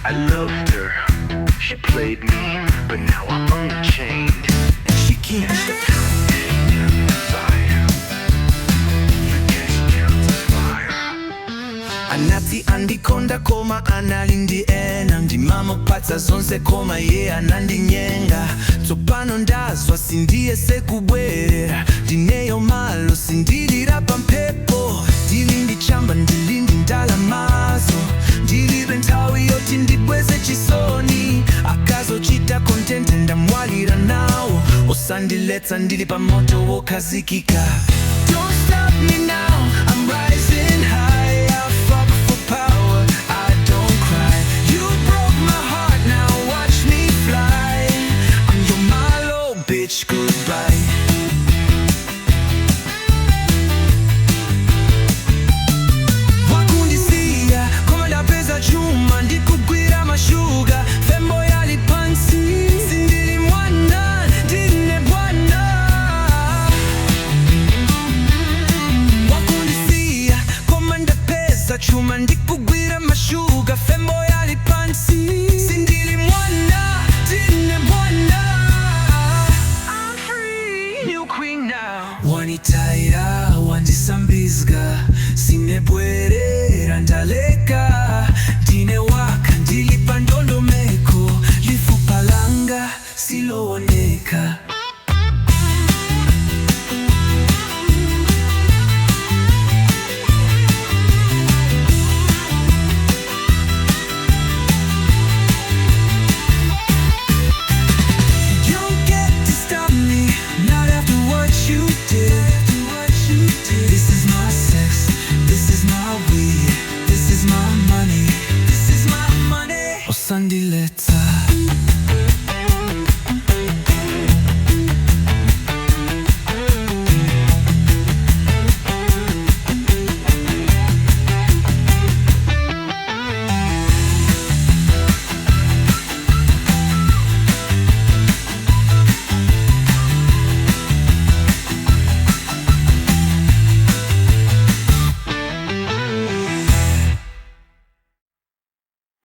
I loved her, she played me, but now I'm unchained, and she can't desire. You can't count fire. Anati andikonda koma anali ndi ena. Ndimamupatsa zonse koma ye anandinyenga. Tsopano ndaswa, sindiyese kubwerera. Ndineyo malo, sindilira pamphepo. Ndili ndi chamba, ndili ndi ndalamazo. Ndilibe nthawi yoti ndibweze chisoni. Akazochita content ndamwalira nawo. Osandiletsa, ndili pa moto wokhazikika. Don't stop me now, I'm rising high. I fuck for power, I don't cry. You broke my heart, now watch me fly. I'm your Malo, bitch, goodbye. Wakundisiya koma ndapeza chuma, ndikugwira mashuga, fembo yali pansi. Sindili mwana, ndine bwana. Wakundisiya koma ndapeza chuma, ndikugwira mashuga, fembo yali pansi. Sindili mwana, ndine bwana. I'm free, new queen now. Wanitaya, wandisambizga, sinebwerera, ndaleka. Ndine waka, ndilipa ndondomeko, lifupa langa silooneka. You don't get to stop me, not after what you did. This is my sex, this is my weed, this is my money, this is my money. Osandiletsa.